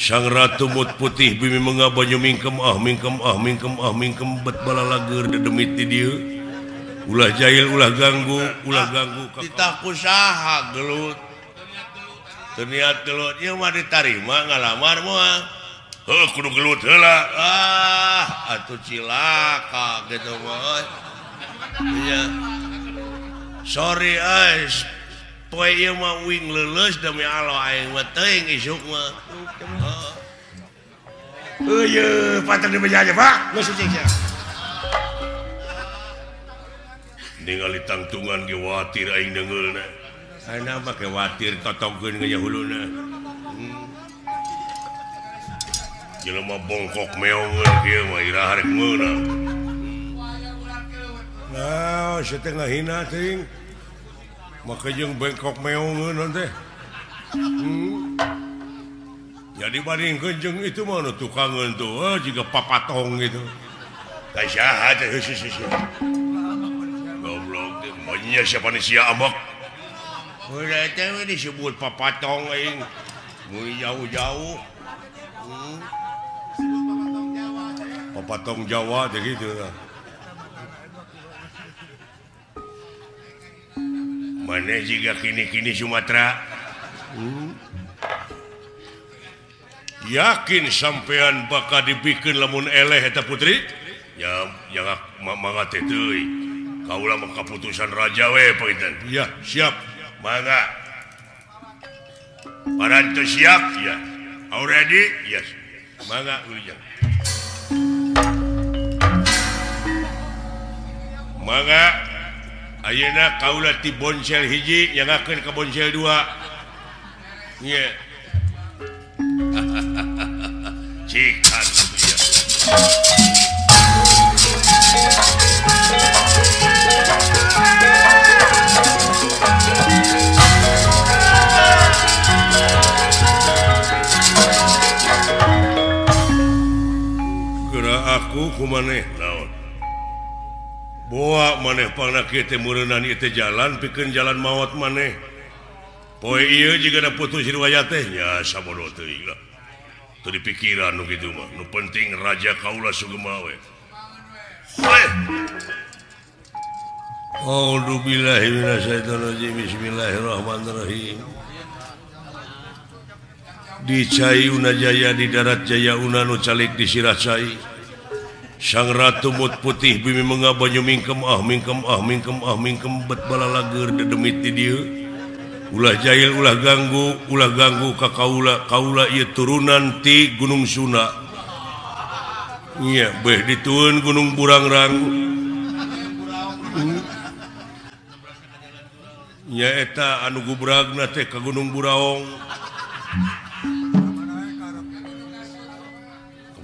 Sang Ratu Mut Putih bimi menga banyu mingkem ah mingkem ah mingkem ah mingkem bet balalageur dedemit di dieu. Ulah jahil ulah ganggu ditaku saha gelut. Teu niat gelut ieu mah ditarima ngalamar moal. Heuh kudu gelut heula. Ah atuh cilaka gitu mah. Iya. Sorry euy. Poe ieu mah wing leuleus demi Allah aing mah teuing isuk mah. Heuh ye patah di meja aja Pak. Geus cicing sia. Ningali tangtungan ge watir aing deungeulna. Ayeuna mah ge watir totongkeun ge huluna. Jelema bongkok meongeun kieu mah iraha rek meunang. Nah, sia teh ngahina teuing. Maka jeung bengkok meongeun teh. Jadi bandingkeun jeung itu mah nu tukangeun tuh jiga papatong gitu. Ka saha teh heuh. Goblok teh manya siapa ni sia ambek. Udah teh we disebut papatong aing. Mun jauh-jauh. Papatong Jawa teh kitu lah. Mana jika kini-kini Sumatera. Yakin sampean bakal dibikin lamun eleh eta putri? Ya, jangan mangga teh teuy. Kaula mah kaputusan raja we panginten. Ya, siap. Mangga. Parantos siap? Ya. Already? Yes. Mangga ujang. Mangga. Ayeuna kaula ti boncel hiji nyangakeun ka boncel dua. Nya. Cikan atuh ya. Geura aku kumaneh naon? Boa maneh pangna kieu teh meureunnan ieu teh jalan pikeun jalan maot maneh. Poe ieu jiga da putus riwayat teh nya sabodo teuing lah. Teu dipikiran nu kitu mah. Nu penting raja kaula sugema we. A'udzubillahi minasyaitonirrajim. Bismillahirrahmanirrahim. Di Cai Unajaya di darat Jaya Una nu calik di sirah cai. Sang Ratu Mut Putih bimi menga banyu mingkem ah mingkem ah mingkem ah mingkem bet balalageur dedemit di dieu. Ulah jahil ulah ganggu ka kaula kaula ieu turunan ti Gunung Sunda. Nya beh ditueun Gunung Burangrang. Nya eta anu gubragna teh ka Gunung Buraong.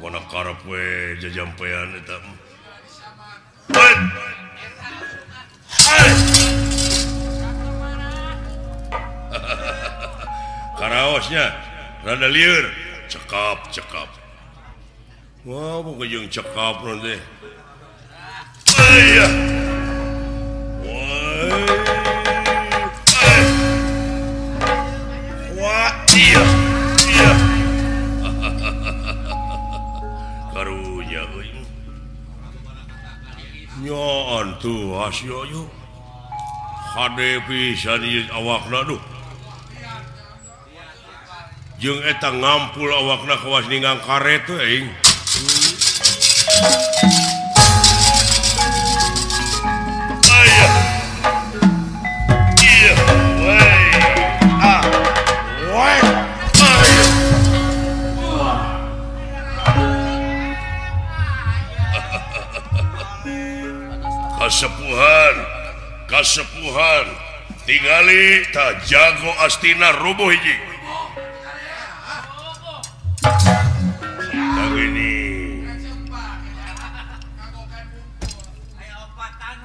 Mana karep we jajampean eta. Karaosnya rada lieur, cekap cekap. Wah, bukan jeung cekap nanti. Ayah. Wah, iya. Iya. Karunya euy. Nyaan tuh asyo yo. Hade pisan ieu awakna duh. Jeung eta ngampul awakna kawas ninggang karet teh aing. Ayah. Iya, woi. Ah. Woi. Ayah. Kasepuhan, kasepuhan, tingali ta jago astina rubuh hiji. Ini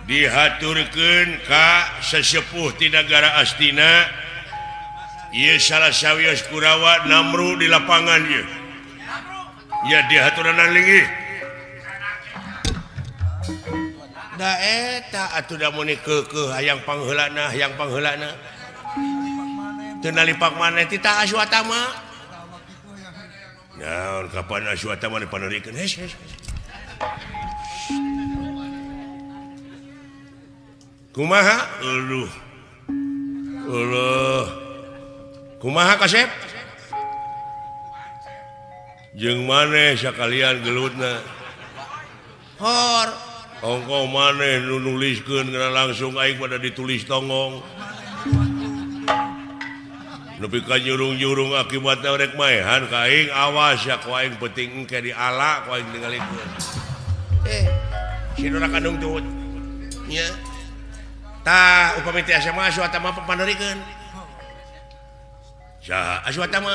dihaturkeun ka sesepuh ti nagara Astina ieu salah sawios Kurawa namru di lapangan ieu. Ya dihaturanan linggih. Da eta atuh da mun keukeuh hayang pangheulana hayang pangheulana. Teu nalipak maneh ti ta Aswatama. Naon kapan Aswatama dipanerikeun? Hes hes. Kumaha? Aduh. Aduh. Kumaha kasep? Jeung maneh sakalian gelutna. Hor, ongko maneh nu nuliskeun geura langsung aing pada ditulis tonggong. Nepi ka nyurung-nyurung akibatna rek maehan ka aing awas ya ku aing penting engke diala ku aing tingalikeun. Si Dora kandung tut. Nya. Tah upami teh asa mah Aswatama papanerikeun. Saha Aswatama?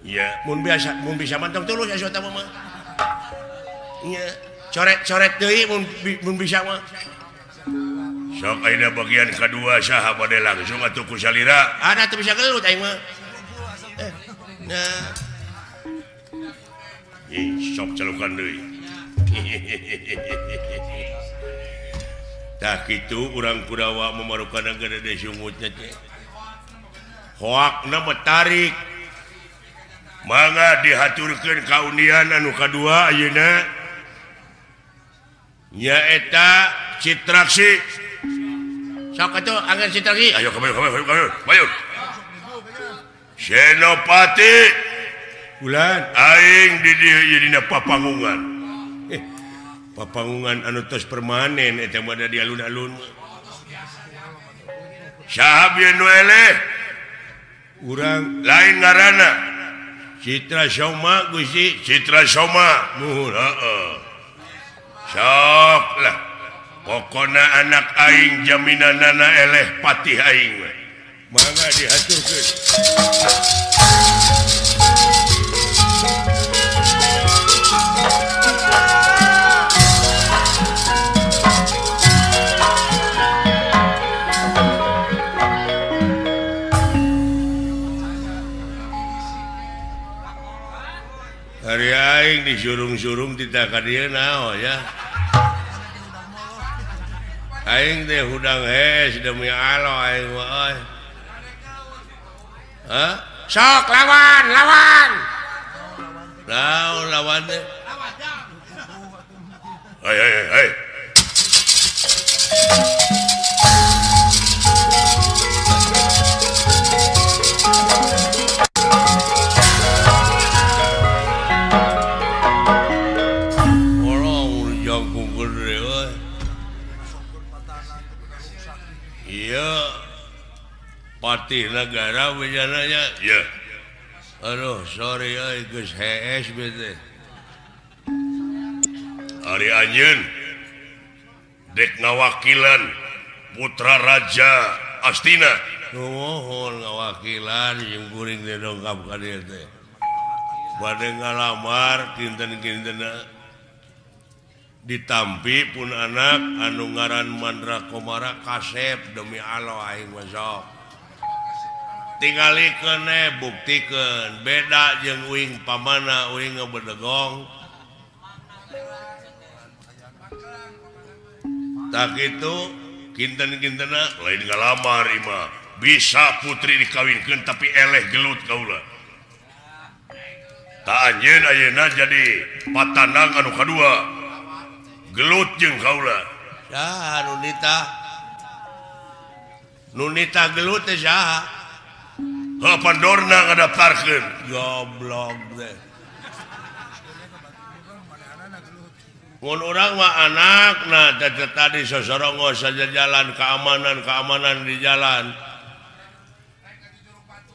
Iya, mun biasa mun bisa mantong tulus Aswatama mah. Nya, coret-coret deui mun bisa mah. Sok ayeuna bagian kadua saha bade langsung atuh ku salira. Ada teu bisa gelut aing mah. Nah. Ih, sok celukan deui. Tah kitu urang Kurawa memarukan gede sungutnya teh. Hoakna metarik. Mangga dihaturkeun kaunian anu kadua ayeuna. Nyaeta Citraksi. Sok atuh angger Citraksi. Ayo kabayun kabayun kabayun. Bayun. Senopati bulan aing di dieu ieu dina papangungan. Papangungan anu tos permanen eta mah da di alun-alun. Saha bieu nu eleh? Urang lain ngaranna. Citra Soma Gusti, Citra Soma. Muhun heeh. Sok lah. Pokona anak aing jaminanana eleh patih aing we. Mangga dihaturkeun. Hari aing disurung-surung tidak ka dieu naon ya. Aing teh hudang hes demi Allah aing mah euy. Hah? Sok lawan, lawan. Lawan lawan teh. Hei hei hei. Patih negara bejananya ya. Aduh sorry euy geus hees bete. Ari anjeun dek ngawakilan putra raja Astina. Nuhun ngawakilan jeung kuring teh dongkap ka dieu teh. Bade ngalamar kinten-kintenna ditampi pun anak anu ngaran Mandra Komara kasep demi Allah aing mah sok. Tingalikeun buktikeun beda jeung uing pamana uing ngebedegong. Tak kitu kinten-kintenna lain ngalamar imah bisa putri dikawinkeun tapi eleh gelut kaula. Ta anjeun ayeuna jadi patanang anu kadua gelut jeung kaula. Saha nu nitah? Nu nitah gelut teh saha? Heuh Pandorna ngadaftarkeun. Goblok teh. Mun urang mah anakna teh tadi sosorongos saja jalan keamanan di jalan.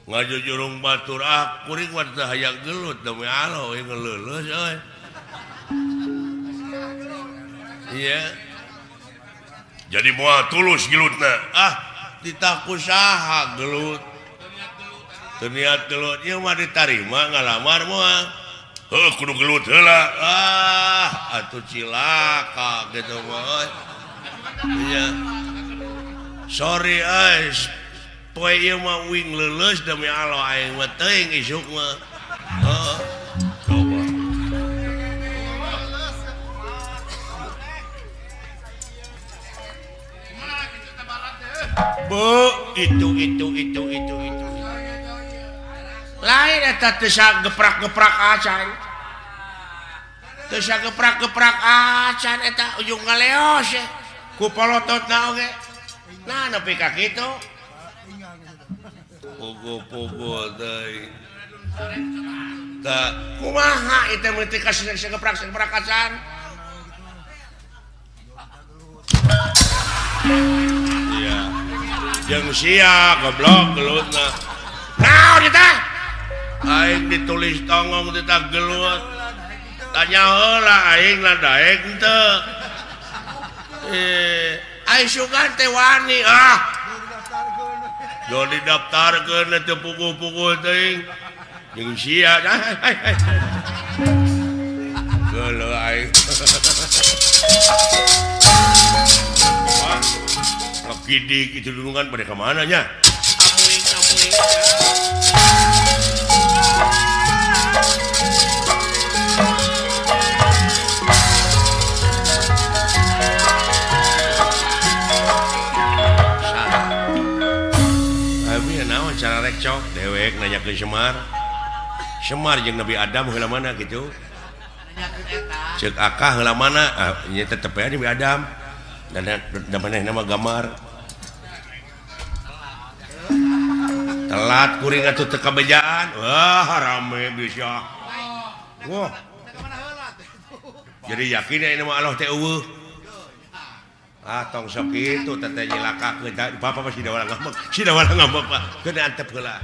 Ngajujurung batur ah kuring mah teu hayang gelut demi Allah euy ngeleuleus euy. Iya. Jadi moal tulus gelutna. Ah ditah ku saha gelut. Teu niat gelut ieu mah ditarima ngalamar moal. Heuh kudu gelut heula. Ah atuh cilaka kitu mah. Iya. Sorry euy. Poe ieu mah uing leuleus demi Allah aing mah teuing isuk mah. Heeh. Coba. Bu, itu. Lain Lain eta teu geprak-geprak acan. Teu geprak-geprak acan eta ujung ngaleos ku polototna oge. Nah nepi ka kitu. Pogo-pogo deui. Tah kumaha ieu teh mun teu kasih geprak-geprak acan. Iya. Jeung sia goblok gelutna. Naon eta? Aing ditulis tongong titah gelut. Tanya heula aing lah daek henteu. Aing sugan teh wani ah. Jo didaftarkeun teu puguh-puguh teuing. Jeung sia. Geuleuh aing. Wah, kidik itu dulungan pada ka mana nya? Amuing-amuing. Cara rekcok dewek nanya ke Semar. Semar jeung Nabi Adam heula mana gitu. Ceuk akah heula mana? Ah, nya tetep aya Nabi Adam. Dan manehna mah gamar. Telat kuring atuh teu kabejaan. Wah, rame bisa. Wah. Jadi yakin aya mah Allah teh eueuh. Ah tong sok kitu teteh nyilakakeun bapak mah si dawala ngambek. Si dawala ngambek Pak. Keun antep heula.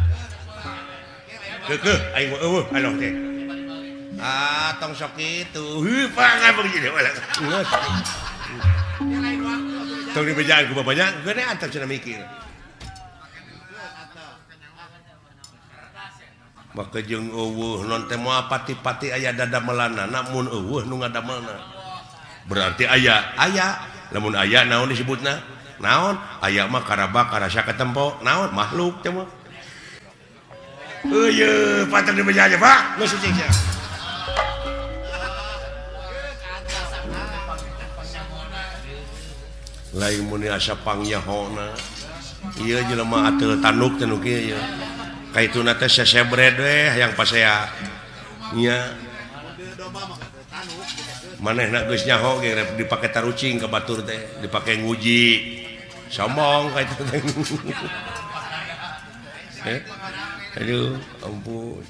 Keukeuh aing mah eueuh Allah teh. Ah tong sok kitu. Heuh Pak ngambek si dawala. Geus. Tong dibejaan ku bapaknya keun antep cenah mikir. Maka jeung eueuh non teh moal pati-pati aya dadamelanna mun eueuh nu ngadamelna. Berarti aya aya lamun aya naon disebutna naon aya mah karabak karasa katempo naon makhluk teh mah eueuh patah dibeja aja Pak geus cicing sia lain mun asa pangyahona ieu jelema ateul tanduk teh nu kieu ieu kaituna teh sesebred we hayang pasea nya manehna geus nyaho ge dipake tarucing ka batur teh dipake nguji sombong ka itu teh. Aduh ampun.